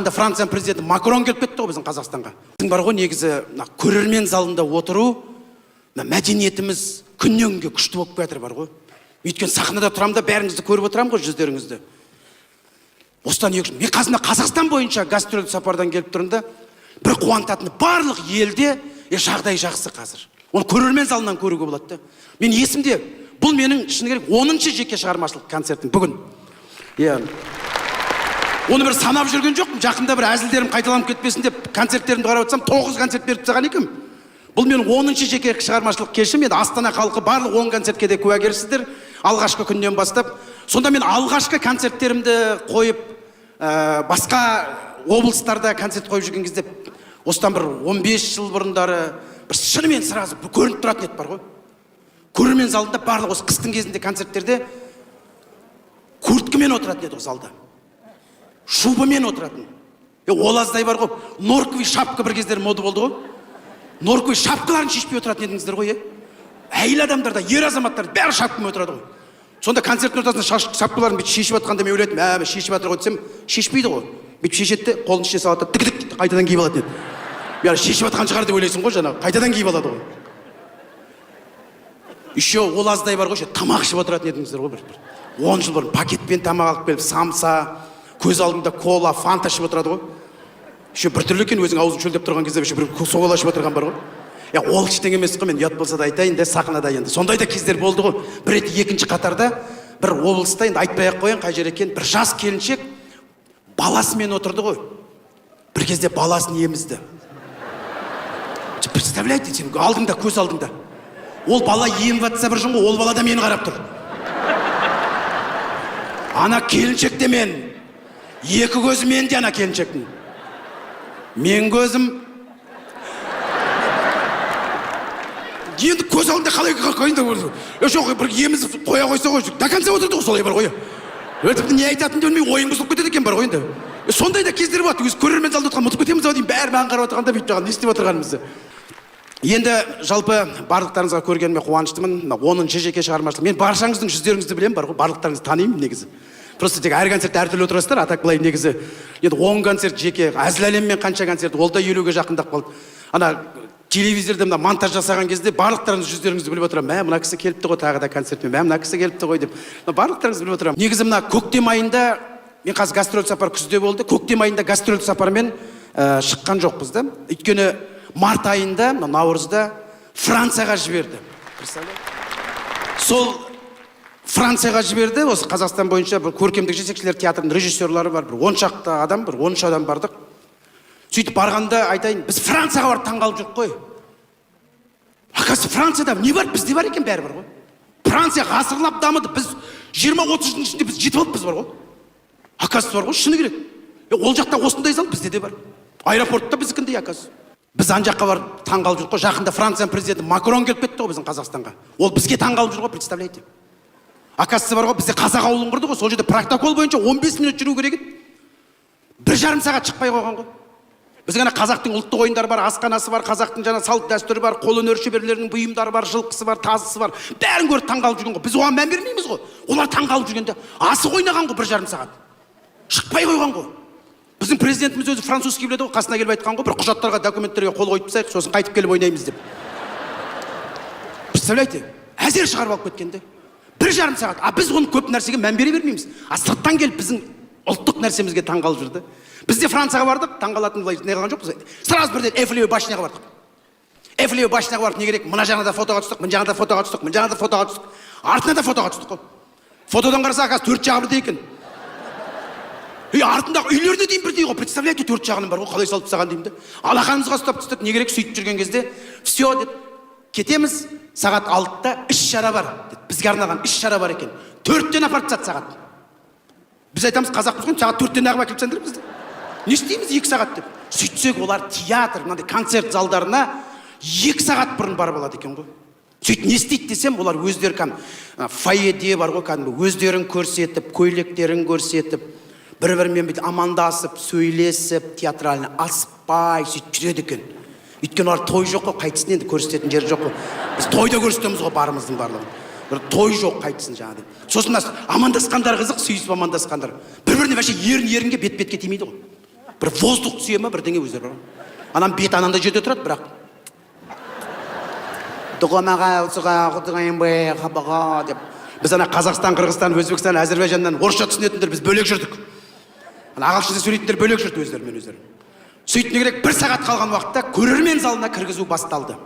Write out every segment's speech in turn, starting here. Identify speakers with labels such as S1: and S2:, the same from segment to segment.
S1: Францияның президенті Макрон келіп кетті ғой біздің Қазақстанға. Бар ғой, негізі мына көрермен залында отыру, мына мәдениетіміз күннен күнге күшті болып келе жатыр бар ғой. Өйткені сахнада тұрамын да, бәріңізді көріп отырамын ғой, жүздеріңізді. Осыдан 2 жыл мен қасымда Қазақстан бойынша гастрольдік сапардан келіп тұрмын да, бір қуантатыны, барлық елде жағдай жақсы қазір. Оны көрермен залынан көруге болады да. Мен есімде, бұл менің шыны керек 10-шы жеке шығармашылық концертім бүгін. Иә. Оны бір санап жүрген жоқпын. Жақында бір әзілдерім қайталанып кетпесін деп концерттерімді қарап отырсам, 9 концерт беріп тастаған екенмін. Бұл менің 10-шы жеке шығармашылық кешім. Енді Астана халқы барлық 10 концертке де куәгерсіздер. Алғашқы күннен бастап. Сонда мен алғашқы концерттерімді қойып, басқа облыстарда концерт қойып жүрген кезде, осыдан бір 15 жыл бұрындары бір шынымен сразу бір көрініп тұратын еді бар ғой. Көрермен залында барлық осы қыстың кезінде концерттерде курткамен отыратын еді ғой залда. Шубамен отыратын. Ол аздай бар ғой, норковый шапка бір кездері мода болды ғой. Норковый шапкаларын шешпей отыратын едіңіздер ғой, е? Әйел адамдар да, ер азаматтар бәрі шапкамен отырады ғой. Сонда концерттің ортасында шапкаларын бүйтіп шешіп жатқанда мен ойлайтынмын, шешіп жатыр ғой десем, шешпейді ғой. Бүйтіп шешеді де, қолын ішіне салады да, тік-тік қайтадан киіп алатын еді. Бәрі шешіп жатқан шығар деп ойлайсың ғой, жаңағы, қайтадан киіп алады ғой. Еще ол аздай бар ғой, еще тамақ ішіп отыратын едіңіздер ғой бір. 10 жыл бұрын пакетпен тамақ алып келіп, самса, көз алдында кола, фанта ішіп отырады ғой. Еще біртүрлі екен, өзің аузың шөлдеп тұрған кезде еще бір кола ішіп отырған бар ғой. Ол ештеңе емес қой, мен ұят болса да айтайын да, сахнада енді. Сондай да кездер болды ғой. Бір рет екінші қатарда бір облыста, енді айтпай ақ қояйын қай жер екенін, бір жас келіншек баласымен отырды ғой. Бір кезде баласын емізді. Представляете, сен алдыңда, көз алдыңда. Ол бала еміп жатса бір жын ғой, ол бала да мені қарап тұр. Ана келіншек те мен. Екі көзі менде ана келіншектің. Мен көзім енді көз алдында қалай қайында көрді? Жоқ, бір емізіп қоя қойса ғой, до конца отырды ғой солай бар ғой. Тіпті не айтатынын білмей, ойың бұзылып кетеді екен бар ғой енді. Сондай да кездер болады, өз көрермен залда отырған ұмытып кетеміз ау деймін, бәрі маған қарап отырғанда бүйтіп жаңағы не істеп отырғанымызды. Енді жалпы барлықтарыңызға көргеніме қуаныштымын. Мына 10-шы жеке шығармашылық. Мен баршаңыздың жүздеріңізді білемін бар ғой, барлықтарыңызды танимын негізі. Просто тек әр концертте әртүрлі отырасыздар, а так былай негізі. Енді 10 концерт жеке, әзіл әлеммен қанша концерт, ол да 50-ге жақындап қалды. Ана телевизорда мына монтаж жасаған кезде барлықтарыңыз жүздеріңізді біліп отырамын. Мә, мына кісі келіпті ғой тағы да концертпен, мә, мына кісі келіпті ғой деп. Мына барлықтарыңызды біліп отырамын. Негізі мына көктем айында, мен қазір гастроль сапар күзде болды, көктем айында гастроль сапармен шыққан жоқпыз да. Өйткені март айында, мына наурызда Францияға жіберді. Сол Францияға жіберді, осы Қазақстан бойынша бір көркемдік жетекшілер театрының режиссерлары бар, бір 10 шақты адам, бір 13 адам бардық. Сөйтіп барғанда айтайын, біз Францияға барып таңғалып жүрдік қой. Оказывается, Францияда не бар, бізде бар екен бәрі бар ғой. Франция ғасырлап дамыды, біз 20-30 жылдың ішінде біз жетіп алыппыз бар ғой. Оказывается бар ғой, шыны керек. Ол жақта осындай зал бізде де бар. Аэропортта біздікіндей оказывается. Біз ан жаққа барып таңғалып жүрдік қой. Жақында Францияның президенті Макрон келіп кетті ғой біздің Қазақстанға. Ол бізге таңғалып жүр ғой, представляете? Оказывается бар ғой, бізде қазақ ауылын құрды ғой, сол жерде протокол бойынша 15 минут жүру керек еді. 1,5 сағат шықпай қойған ғой. Біздің ана қазақтың ұлттық ойындары бар, асханасы бар, қазақтың жаңа салт дәстүрі бар, қолөнер шеберлерінің бұйымдары бар, жылқысы бар, тазысы бар. Бәрін көріп таңғалып жүрген ғой. Біз оған мән бермейміз ғой. Олар таңғалып жүргенде асық ойнаған ғой 1,5 сағат. Шықпай қойған ғой. Біздің президентіміз өзі французский біледі ғой, қасына келіп айтқан ғой, бір құжаттарға, документтерге қол қойып тастайық, сосын қайтып келіп ойнаймыз деп. Представляете? Әзер шығарып алып кеткенде. 1,5 сағат. А біз оны көп нәрсеге мән бере бермейміз. А сырттан келіп біздің ұлттық нәрсемізге таңғалып жүрді. Біз де Францияға бардық, таңғалатын былай не қылған жоқпыз. Сразу бірден Эйфелевый башняға бардық. Эйфелевый башняға барып не керек? Мына жағына да фотоға түстік, мына жағына да фотоға түстік, мына жағына да фотоға түстік. Артына да фотоға түстік қой. Фотодан қарасақ, оказывается, 4 жағы бірдей екен. Артындағы үйлеріне дейін бірдей ғой, представляете, 4 жағының бар ғой, қалай салып тастаған деймін де. Алақанымызға ұстап түстік, не керек, сөйтіп жүрген кезде, все деп кетеміз, сағат 6-да іс-шара бар деді. Бізге арналған іс-шара бар екен. 4-тен апарып тастады сағат. Біз айтамыз, қазақпыз ғой, сағат 4-тен неғып әкеліп тастаңдар бізді? Не істейміз 2 сағат деп. Сөйтсек, олар театр, мынандай концерт залдарына 2 сағат бұрын барып алады екен ғой. Сөйтіп не істейді десем, олар өздері кәдімгі фойеде бар ғой, кәдімгі өздерін көрсетіп, көйлектерін көрсетіп, бір-бірімен бүйтіп амандасып, сөйлесіп, театрально аспай сөйтіп жүреді екен. Өйткені олар той жоқ қой, қайтсын енді, көрсететін жері жоқ қой. Біз тойда көрсетеміз ғой барымыздың барлығын. Бір той жоқ, қайтсын жаңағыдай. Сосын мына амандасқандар қызық, сүйісіп амандасқандар. Бір-біріне вообще ерін ерінге, бет бетке тимейді ғой. Бір воздух түсе ма, бірдеңе өздері бар. Ананың беті анандай жерде тұрады, бірақ деп. Біз ана Қазақстан, Қырғызстан, Өзбекстан, Әзірбайжаннан орысша түсінетіндер, біз бөлек жүрдік. Ана ағылшынша сөйлейтіндер бөлек жүрді өздерімен өздері. Сөйтіп, не керек, 1 сағат қалған уақытта көрермен залына кіргізу басталды.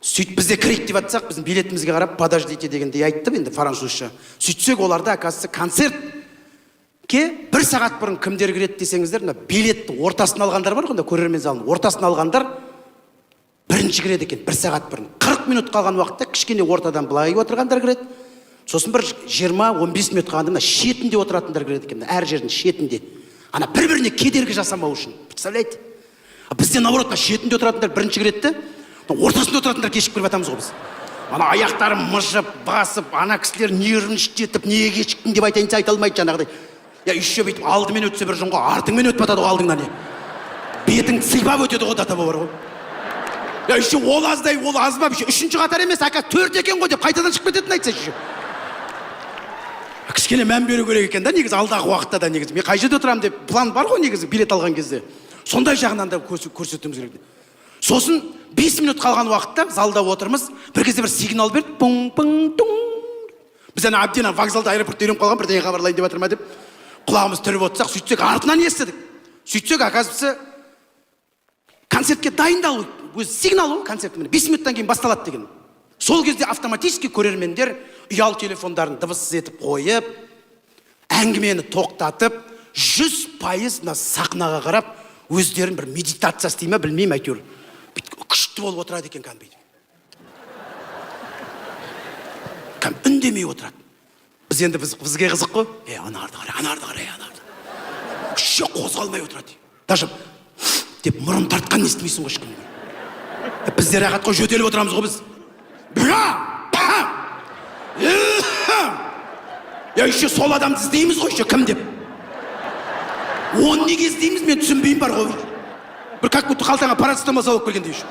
S1: Сөйтіп, біз де кірейік деп жатсақ, біздің билетімізге қарап, «подождите» дегендей айтты енді французша. Сөйтсек, оларда, оказывается, концертке 1 сағат бұрын кімдер кіреді десеңіздер, мына билетті ортасын алғандар бар ғой, мына көрермен залының ортасын алғандар бірінші кіреді екен 1 сағат бұрын. 40 минут қалған уақытта кішкене ортадан былай отырғандар кіреді. Сосын бір 20-15 минут қалғанда мына шетінде отыратындар кіреді екен, мына әр жердің шетінде, ана бір біріне кедергі жасамау үшін, представляете? А бізде наоборот, мына шетінде отыратындар бірінші кіреді де, мына ортасында отыратындар кешігіп кіріп жатамыз ғой біз. Ана аяқтарын мыжып басып, ана кісілер нервничать, неге кешіктің деп айтайын десе, айта алмайды жаңағыдай. Я еще бүйтіп алдымен өтсе бір жөн ғой, артыңмен өтіп жатады ғой алдыңнан, не бетіңді сыйпап өтеді ғой, до того бар ғой. Я еще ол аздай, ол аз ба, еще үшінші қатар емес, ака, төрт екен ғой деп қайтадан шығып кететін айтса. Еще кішкене мән беру керек екен да негізі. Алдағы уақытта да негізі мен қай жерде отырамын деп план бар ғой негізі билет алған кезде, сондай жағынан да көрсетуіміз керек. Сосын 5 минут қалған уақытта залда отырмыз. Бір кезде бір сигнал берді: пың, пың, туң. Біз ана әбден ана вокзалда, аэропортта үйреніп қалған, бірдеңе хабарлайын деп жатыр ма деп құлағымыз түріп отырсақ, сөйтсек, артынан естідік. Сөйтсек, оказывается, концертке дайындалу өзі сигнал ғой, концерт міне 5 минуттан кейін басталады деген. Сол кезде автоматически көрермендер ұялы телефондарын дыбыссыз етіп қойып, әңгімені тоқтатып, 100% мына сахнаға қарап, өздерін бір медитация істей ма, білмеймін, әйтеуір бүйтіп күшті болып отырады екен кәдімгі, бүйтіп кәдімгі үндемей отырады. Біз енді бізге қызық қой: е, анарды қара, анарды қара, е, анарды. Вообще қозғалмай отырады, даже деп мұрын тартқанын естімейсің ғой ешкімнің. Е, бізде рахат қой, жөтеліп отырамыз ғой біз. Бра! Па! Я еще сол адамды іздейміз ғой еще, кім деп. Оны неге іздейміз, мен түсінбеймін бар ғой, бір как будто қалтаңа парацетамол салып келгендей. Еще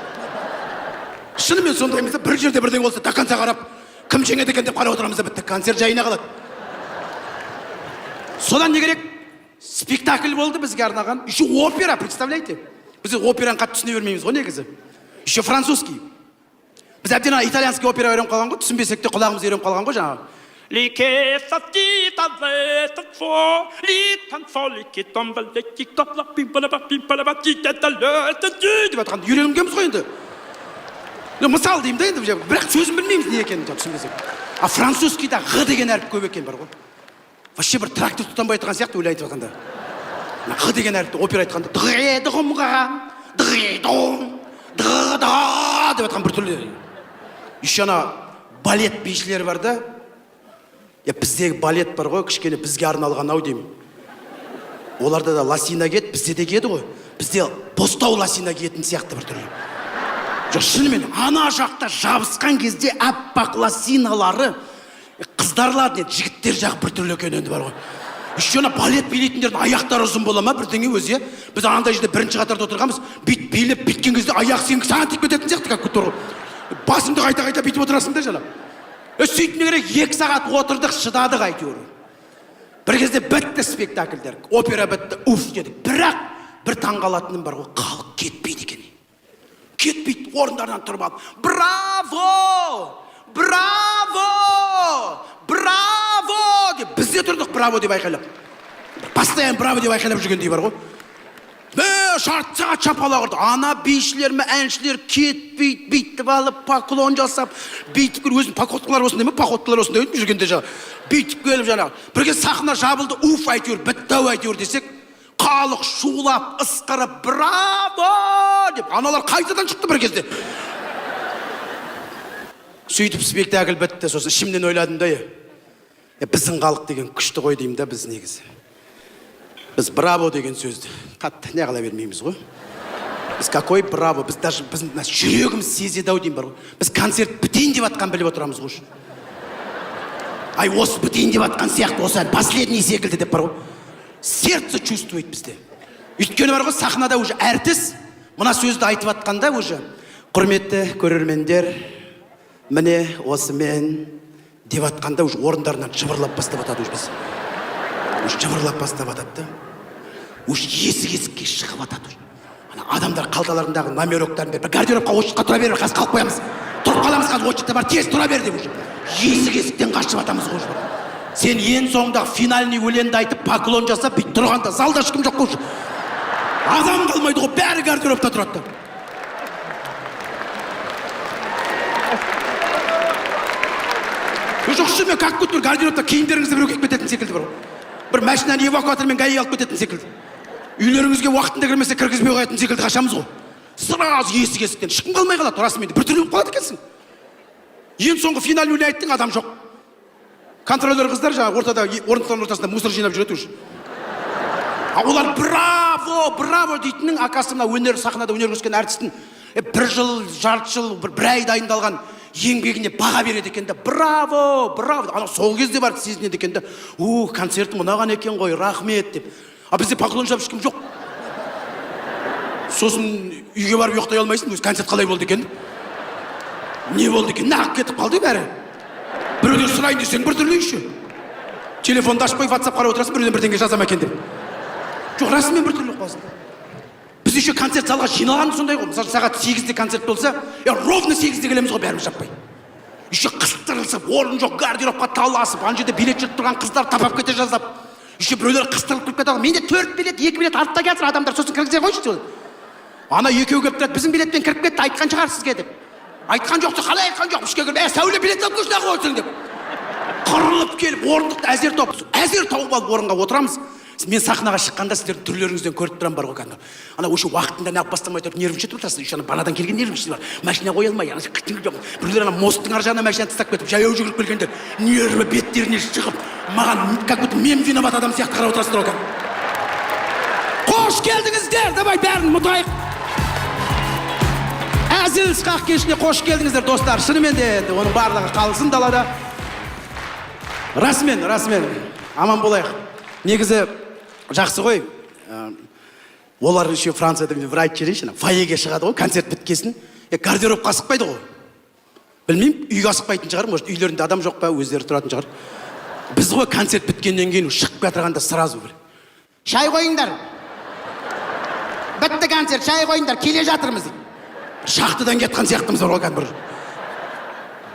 S1: шынымен сондаймыз да, бір жерде бірдеңе болса, до конца қарап, кім жеңеді екен деп қарап отырамыз да, бітті, концерт жайына қалады. Содан не керек, спектакль болды бізге арнаған, еще опера, представляете? Біз операны қатты түсіне бермейміз ғой негізі, еще французский. Біз әбден ана итальянский опера үйреніп қалған ғой, түсінбесек те, құлағымыз үйреніп қалған ғой жаңағы.
S2: Li che sa ti ta ve ta fo, li tan fo li che tom va le chi co la pim pa la pa pim pa la pa ti ta ta le ta ti.
S1: Деп жатқанды үйренгенбіз ғой енді. Ну, мысал деймін да енді, бірақ сөзін білмейміз не екенін жаңағы, түсінбесек. А французскийда ғ деген әріп көп екен бар ғой, вообще бір трактор тұтанбай тұрған сияқты өлең айтып жатқанда. Мына ғ деген әріпті опера айтқанда дғ дғым ға дғ дғым дғ да деп жатқан біртүрлі. Еще ана балет бишілері бар да. Я, біздегі балет бар ғой, кішкене бізге арналған ау деймін. Оларда да лосина киеді, бізде де киеді ғой, бізде бостау лосина киетін сияқты біртүрлі. Жоқ, шынымен, ана жақта жабысқан кезде аппақ лосиналары, қыздар, ладно, енді жігіттер жағы біртүрлі екен енді бар ғой. Еще ана балет билейтіндердің аяқтары ұзын бола ма, бірдеңе өзі, иә. Біз андай жерде бірінші қатарда отырғанбыз, бүйтіп билеп бүйткен кезде аяқ сенікі саған тиіп кететін сияқты, как будто басыңды қайта қайта бүйтіп отырасың да жаңағы. Е, сөйтіп, не керек, 2 сағат отырдық, шыдадық әйтеуір. Бір кезде бітті спектакльдер, опера бітті, уф дедік. Бірақ бір таңғалатыным бар ғой, халық кетпейді екен, кетпейді. Орындарынан тұрып алып: «Браво, браво, браво!» деп. Біз де тұрдық «браво» деп айқайлап, постоянно «браво» деп айқайлап жүргендей бар ғой. Мә, жарты сағат шапалақ ұрды. Ана бишілер ме, әншілер кетпейді. Бүйтіп алып поклон жасап, бүйтіп келіп, өзінің походкалары осындай ма, походкалары осындай өтіп жүргенде жаңағы бүйтіп келіп, жаңағы бір кезде сахна жабылды. Уф, әйтеуір бітті ау әйтеуір десек, халық шулап, ысқырып, «браво» деп аналар қайтадан шықты бір кезде. Сөйтіп спектакль бітті. Сосын ішімнен ойладым да: е, біздің халық деген күшті ғой деймін да. Біз негізі, біз «браво» деген сөзді қатты не қыла бермейміз ғой. Біз какой браво, біз даже, біздің мына жүрегіміз сезеді ау деймін бар ғой. Біз концерт бітейін деп жатқанын біліп отырамыз ғой уже. Ай, осы бітейін деп жатқан сияқты, осы әлі последний секілді деп бар ғой, сердце чувствует бізде. Өйткені бар ғой, сахнада уже әртіс мына сөзді айтып жатқанда уже: «Құрметті көрермендер, міне осымен», — деп жатқанда, уже орындарынан жыбырлап бастап жатады. Уже біз уже жыбырлап бастап жатады да. Уже есік есікке шығып жатады уже. Ана адамдар қалталарындағы номероктарын беріп, гардеробқа очередьқа тұра бер, қазір қалып қоямыз, тұрып қаламыз қазір, очередьте бар, тез тұра бер деп, уже есік есіктен қашып жатамыз ғой уже. Сен ең соңында финальный өлеңді айтып, поклон жасап, бүйтіп тұрғанда залда ешкім жоқ қой уже, адам қалмайды ғой, бәрі гардеробта тұрады да. Жоқ, шынымен, как будто бір гардеробта киімдеріңізді біреу киіп кететін секілді бір. Бір машинаны эвакуатормен ГАИ алып кететін секілді. Үйлеріңізге уақытында кірмесе, кіргізбей қоятын секілді қашамыз ғой. Сразу есік есіктен ешкім қалмай қалады, расымен де біртүрлі болып қалады екенсің. Ең соңғы финальный өлең айттың, адам жоқ. Контролер қыздар жаңағы ортада, орындықтардың ортасында мусор жинап жүреді уже. А олар «браво, браво» дейтіннің акасы мына өнер, сахнада өнер көрсеткен әртістің бір жыл, жарты жыл, бір ай дайындалған еңбегіне баға береді екен да, «браво, браво». Ана сол кезде барып сезінеді екен да, у концертім ұнаған екен ғой, рахмет деп. А бізде поклон жасап ешкім жоқ. Сосын үйге барып ұйықтай алмайсың өзі, концерт қалай болды екен, не болды екен, неғып кетіп қалды бәрі. Біреуден сұрайын десең, біртүрлі еще. Телефонды ашпай, ватсап қарап отырасың, біреуден бірдеңе жаза ма екен деп. Жоқ, расымен біртүрлі болып қаласың. Біз еще концерт залға жиналған сондай ғой. Мысалы, сағат 8-де концерт болса, ровно 8-де келеміз ғой бәріміз жаппай. Еще қыстырылысып, орын жоқ, гардеробқа таласып, ана жерде билет жүріп тұрған қыздар тапап кете жаздап. Еще біреулер қыстырылып кіріп кетеді. Менде төрт билет, екі билет артта келатыр адамдар, сосын кіргізе қойшы деп. Ана екеуі келіп тұрады, біздің билетпен кіріп кетті, айтқан шығар сізге деп. Айтқан жоқ, қалай айтқан жоқ, ішке кіріп, Сәуле, билет алып келші, неғып отырсың деп. Қырылып келіп, орындықты әзер тауып, әзер тауып алып орынға отырамыз. Мен сахнаға шыққанда сіздердің түрлеріңізден көріп тұрамын бар ғой кәдімгі. Ана осы уақытында неғып бастамай тұрып нервничать отырасың. Еще ана банадан келген нервничать бар. Машина қоя алмай, ана біреулер ана мосттың ар жағына машина тастап кетіп, жаяу жүгіріп келгендер нерві беттеріне шығып, маған как будто мен виноват адам сияқты қарап отырасыздар ғой кәдімгі. Қош келдіңіздер, давай бәрін ұмытайық. Әзіл сықақ кешіне қош келдіңіздер, достар. Шынымен де енді оның барлығы қалсын далада. Расымен, расымен аман болайық. Негізі жақсы ғой. Олар еще Францияда, мен бір айтып жіберейінші, ана фойеге шығады ғой концерт біткесін, гардеробқа асықпайды ғой. Білмеймін, үйге асықпайтын шығар, может, үйлерінде адам жоқ па, өздері тұратын шығар. Біз ғой концерт біткеннен кейін шығып келе жатырғанда сразу бір «шай қойыңдар, бітті концерт, шай қойыңдар, келе жатырмыз» дейді. Шахтадан кеткен сияқтымыз бар ғой кәдімгі бір.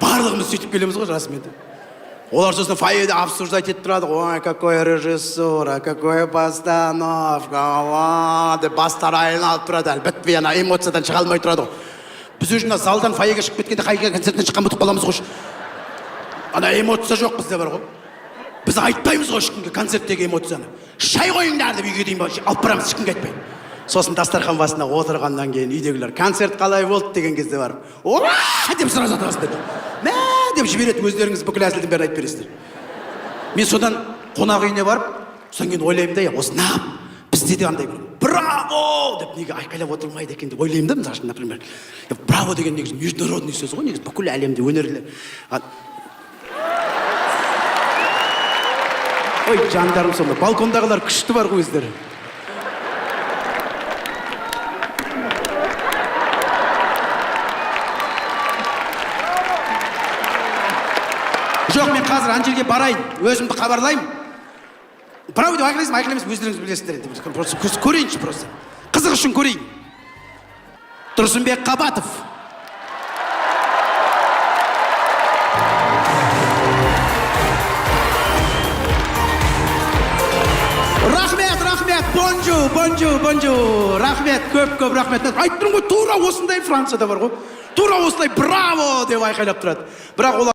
S1: Барлығымыз сөйтіп келеміз ғой расымен де. Олар сосын фойеде обсуждать етіп тұрады. «Ой, какой режиссура, какая постановка, ва» деп бастары айналып тұрады, әлі бітпей ана эмоциядан шыға алмай тұрады ғой. Біз уже мына залдан фойеге шығып кеткенде қай концерттен шыққан ұмытып қаламыз ғой. Ана эмоция жоқ бізде бар ғой. Біз айтпаймыз ғой ешкімге концерттегі эмоцияны. «Шай қойыңдар» деп үйге дейін алып барамыз, ешкімге айтпай. Сосын дастархан басына отырғаннан кейін үйдегілер «концерт қалай болды» деген кезде барып «ура» деп сразу отырасыңдар. Мә деп жібереді, өздеріңіз бүкіл әзілдің бәрін айтып бересіздер. Мен содан қонақ үйіне барып, содан кейін ойлаймын да, осы неғып бізде де андай бір «браво» деп неге айқайлап отырмайды екен деп ойлаймын да. Мысалы үшін, например, «браво» деген негізі международный сөз ғой, негізі бүкіл әлемде өнерлі. Ой, жандарым, сонда балкондағылар күшті бар ғой өздері. Жоқ, мен қазір ана жерге барайын, өзімді хабарлаймын. «Браво» деп айқайлайсың, айқайламайсың, өздеріңіз білесіздер енді. Просто көрейінші, просто қызық үшін көрейін. Тұрсынбек Қабатов. Рахмет, рахмет, бонжу, бонжу, бонжу, рахмет, көп көп рахмет. Айтып тұрмын ғой, тура осындай Францияда бар ғой, тура осылай «браво» деп айқайлап тұрады, бірақ олар